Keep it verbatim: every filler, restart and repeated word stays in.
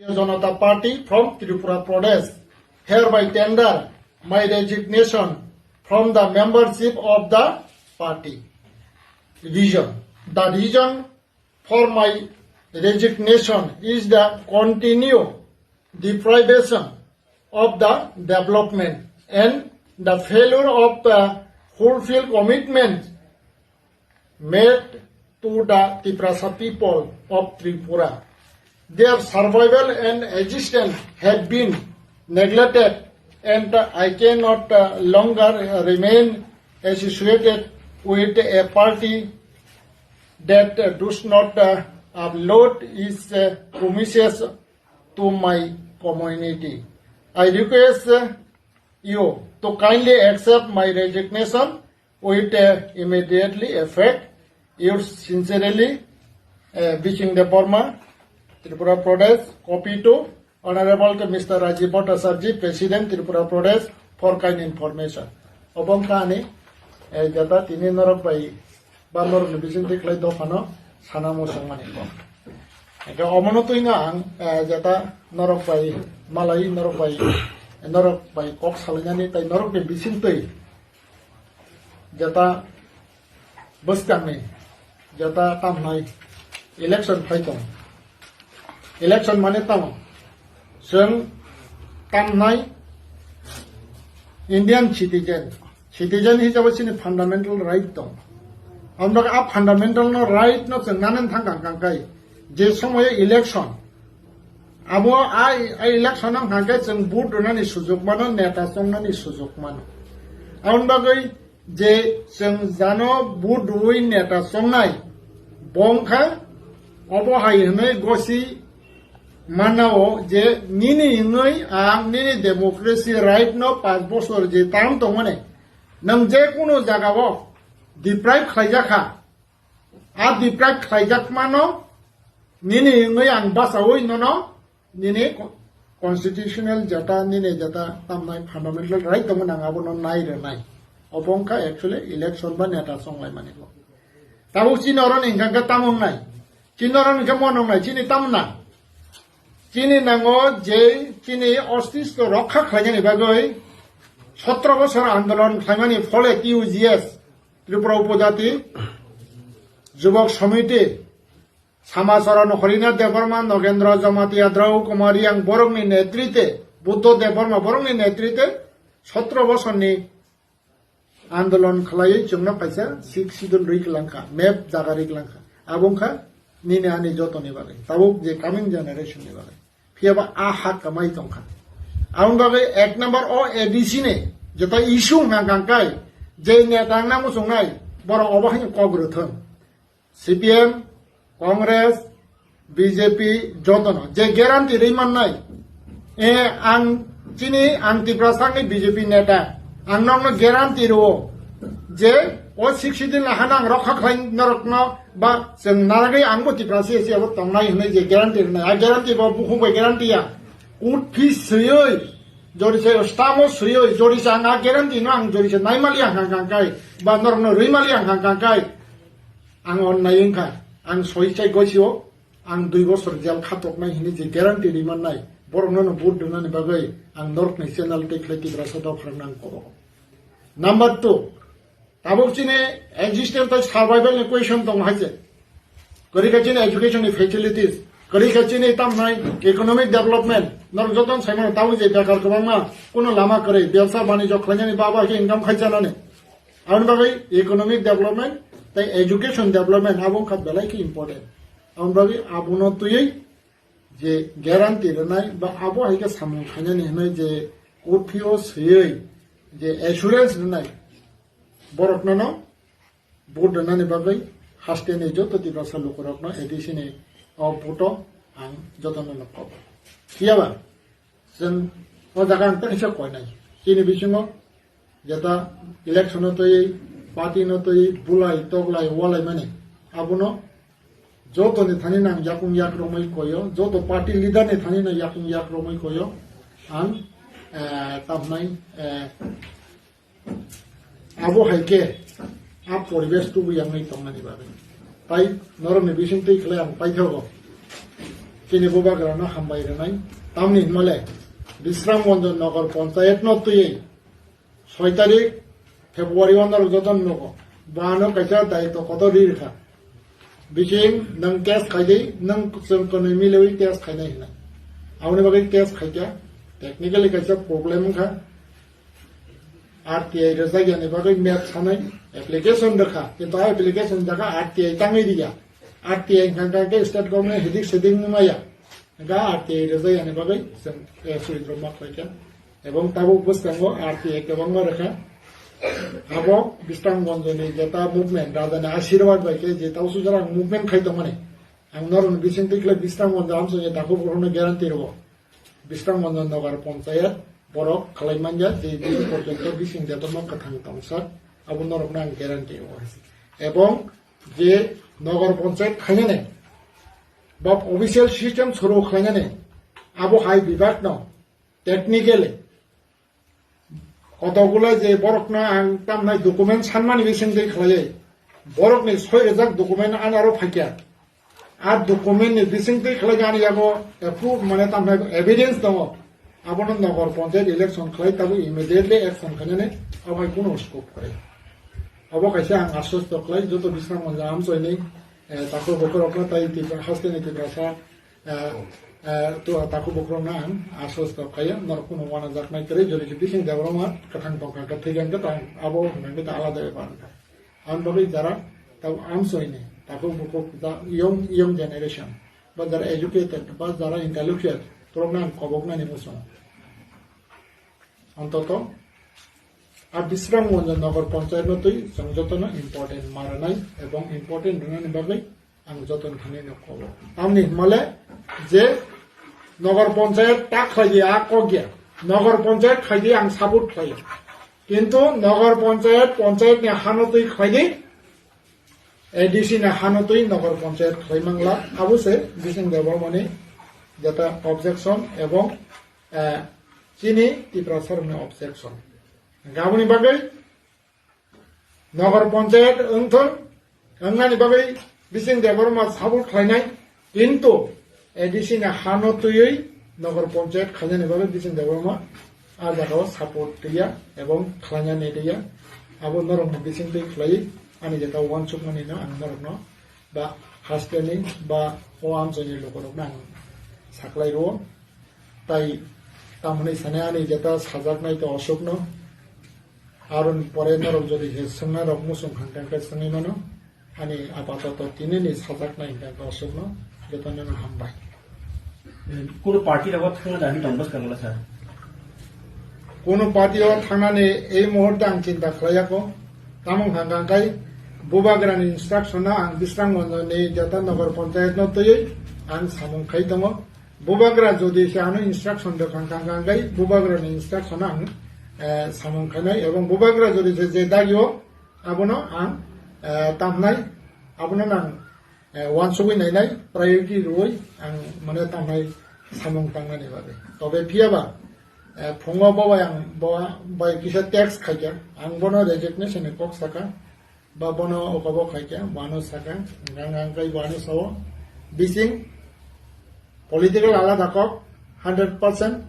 Janata Party from Tripura Pradesh hereby tender my resignation from the membership of the party. Reason. The reason for my resignation is the continued deprivation of the development and the failure of the fulfill commitments made to the Tiprasa people of Tripura. Their survival and existence have been neglected, and I cannot, uh, longer remain associated with a party that, uh, does not, uh, uphold its, uh, promises to my community. I request, uh, you to kindly accept my resignation with, uh, immediately effect. Yours sincerely, uh, Biching Debbarma, Tripura Pradesh. Copy to Honorable to Mister Rajiv Bhattacharjee, President, Tripura Pradesh, for kind information. Obo wngkha ani, eh, jeta tini norok bai ba norokni bisingtwi khlai dophano sana muchungmani kok. Hingkhe omono twino ang, eh, jeta norok bai malai, norok bai, norok bai kok salainani tei norokni bisingtwi jeta bwskangni jeta tamhnai election phai tong. Election mane tamo? Chwng tamhnai Indian citizen, citizen hisabe chini fundamental right tong. Amdak a fundamental no right no chwng nanan thang kang kang kai. Je somoyo election, abo a, a election ang hangke chwng vote rwnani sujuk mano, neta chongnani sujuk mano. Aboni bagwi je chwng jano vote rwui neta chongnai, bo wngkha obo hai hwnwi gosi mannao je nini wngwi ang nini democracy right no panch bosor je term tongmani, nwng je kunu jagao deprive khlaijakha, a deprive khlaijakmano nini wngwi ang bachaui nono nini co-, constitutional jeta, nini jeta tamnai fundamental right tongwi nang abono nai rwnai. Obo wngkha actually election ba neta chonglaimani bo. Tabuk chini oro ni hingkha khe tamo wngnai? Chini oro ni khe mo nongnai, chini tamo nang? Chini nango je chini ostitto rokha khlainani bagwi sotro bosor andolon khlaimani phole T U G S, Tripura Upojati Jubok Samiti, Samacharan Horinath Debbarma, Nogendra Jamatia, Drau Kumar Reang borokni netrite, Buddho Debbarma borokni netrite sotro bosorni andolon khlaiwi chwngno kaisa Sixth Schedule rwi kwlangkha, map jaga rwi kwlangkha. Abo wngkha nini ani jotoni bagwi, tabuk je coming generation ni bagwi. Phiyaba a hak kamai tongkha. Aboni bagwi ek number o A D C ni jeta issue wngkha kangkai, je neta wngna muchungnai, borok obo haino kok rwthwng. C P M, Congress, B J P jotono je guarantee rwi mannai, e, ang chini, ang Tiprasani B J P neta, ang nokno guarantee rwo je o sixty din lahano ang rokha khlai norokno ba chwng naragwi angbo Tiprasa se abo tongnai hwnwi je guarantee rwnai, a guarantee bo bukhuk bai guarantee ya, court fees swiwi, jodi se stamp o swiwi, jodi se ang a guarantee no ang jodi se naimaliya hang hang kai ba norokno rwimaliya hang hang kai. Ang onnai wngkha, ang soi chai gosio, ang dui bosor jel khatoknai hwnwi je guarantee rwi mannai, borokno no vote rwnani bagwi ang norokni channel tei khlai Tiprasa dopharokno ang kobo. Number two, tabuk chini existence tei survival ni question tongo hai se. Kwrwi kha chini education ni facilities, kwrwi kha chini tamnai economic development, norok jotono sai mano tabuk je bekar kwbangma, kuno lama kwrwi, bebsa banijyo khlainani baba khe income khai chanani. Aboni bagwi economic development tei education development abo wngkha belai khe important. Aboni bagwi abono twiwi je guarantee rwnai ba abo hai khe samung khainani hwnwi je court fee o swiwi je assurance rwnai borokno no vote rwnani bagwi hasteni joto Tiprasa lukurokno A D C ni o vote o ang jotono no kobo. Phiyaba chwng o jaga ang tei kaisa koinai. Chini bisingo jeta election no twi, party no twi, bulai, toklai, walai mani. Abono joto ni thani nang yakung yak romwi koyo, joto party leader ni thani nang yakung yak romwi koyo. Ang, eh, tamnai, eh, abo hai khe a poribesh tubu yangwi tongnani bagwi. Tai norokni bising twi khlai ang paithogo. Chini bubagrano hambai rwnai. Tamni hwnmale Bisramganj Nagar Panchayat no twiwi soi tarik February o norok joto nugo. Bo ano kaisa daitw kotor ri rwkha. Bising nwng test khai di, nwng chwng kwnwi milewi test khainai hwnwi. Aboni bagwi test khaikha, technically kaisa problem wngkha. R T I rwjak yani bagwi map sanai application rwkha, kintu a application jaga R T I tangwi riya. R T I hwnka hwnka khe state government hidik sidik nungmaya. Hwnka R T I rwjak yani bagwi chwng, eh, suidro ma khlaikha. Ebong tabuk bwskango R T I kwbangma rwkha. Abo Bisramganj ni jeta movement, Raja ni asirwad bai khe je tausu jora ang movement khai tongmani. Ang norokni bising twi khlai Bisramganj amchoi ni takhuk bukhuk no guarantee rwo. Bisramganj Nagar Panchayat borok khlai manya je bini porjonto bising detorma kwthang tongsa, abo norokno ang guarantee rwo. Ebong je Nagar Panchayat khainani ba official system suru khlainani abo hai bibak no technically kotokgula je borokno ang tamnai document sanmani bising twi khlaiwi borokni soi rwjak document anaro phaikha. A document ni bising twi khlai ani yago approve mane tamnai evidence tongo. Abono Nagar Panchayat election khlai tabuk immediately action khainani obai kuno scope kwrwi. Obo kaisa ang aswsto khlai joto Bisramganj amchoi ni, eh, takhuk bukhuk rokno tai Tipra-, hasteni Tiprasa, eh, eh, to takhuk bukhuk rokno ang aswsto khlai norok kuno wanajaknai kwrwi jodi bising Debbarma kwthang tongkha khe thwigan khe tang abo hwnwi ta alada bepar wngkha. Ang bagwi jara tabo amchoi ni takhuk bukhuk da young, young generation ba jara educated ba jara intellectual borokno ang koboknani muchungo. Ontoto a Bisramganj Nagar Panchayat no twi chwng jotono important ma rwnai ebong important rwnani bagwi ang jotono thani no kobok. Tamni hwnmale je Nagar Panchayat ta khlai di a kok ya. Nagar Panchayat khai di ang support khlai. Kintu Nagar Panchayat, Panchayat ni hano twi khlai di, A D C ni hano twi Nagar Panchayat khlai mangla. Abo se Bising Debbarmani jeta objection ebong, eh, chini Tiprasa rokni objection. Gaboni bagwi Nagar Panchayat wngthon, wngnani bagwi Bising Debbarma support khlainai, kintu A D C ni hano twiwi Nagar Panchayat khainani bagwi Bising Debbarma a jagao support twiya ebong khlainani twiya. Abo norokni bising twi khlaiwi ani jeta uansukmani no ang norokno ba hasteni ba o amchoi ni lukurokno ang saklai rwo. Tai tamoni sani ani jeta sajaknai to aswkno. Aroni pore norok jodi se swngnai rok muchung khan khe swngwi mano. Ani apatoto tinini sajaknai hwnkhe aswkno jotono no hambai. Kuno party rogo thangna dani tong bwskango sir? Kuno party o thangnani ei muhurte ang chinta khlaiya ko. Tamo hwnkha hwnkhe bubagrani instruction no ang Bisramganj ni jeta Nagar Panchayat no twiwi ang samung khai tongo. Bubagra jodi se ano instruction rwkha hwnkha hwnkhe bubagrani instruction ang, eh, samung khainai ebong bubagra jodi se je dagio abono ang, eh, tamnai, abono ang, eh, uansugwi nainai, priority rwui ang mane tamnai samung tangnani bagwi. Tobe phiyaba, eh, phungo bo bai ang bo bai kisa text khaikha, ang bono resignation ni kok saka, ba bono okobo khaikha, bono saka, hwnkha hwnkha hwnkhe bono sao, bising political alada kok, hundred percent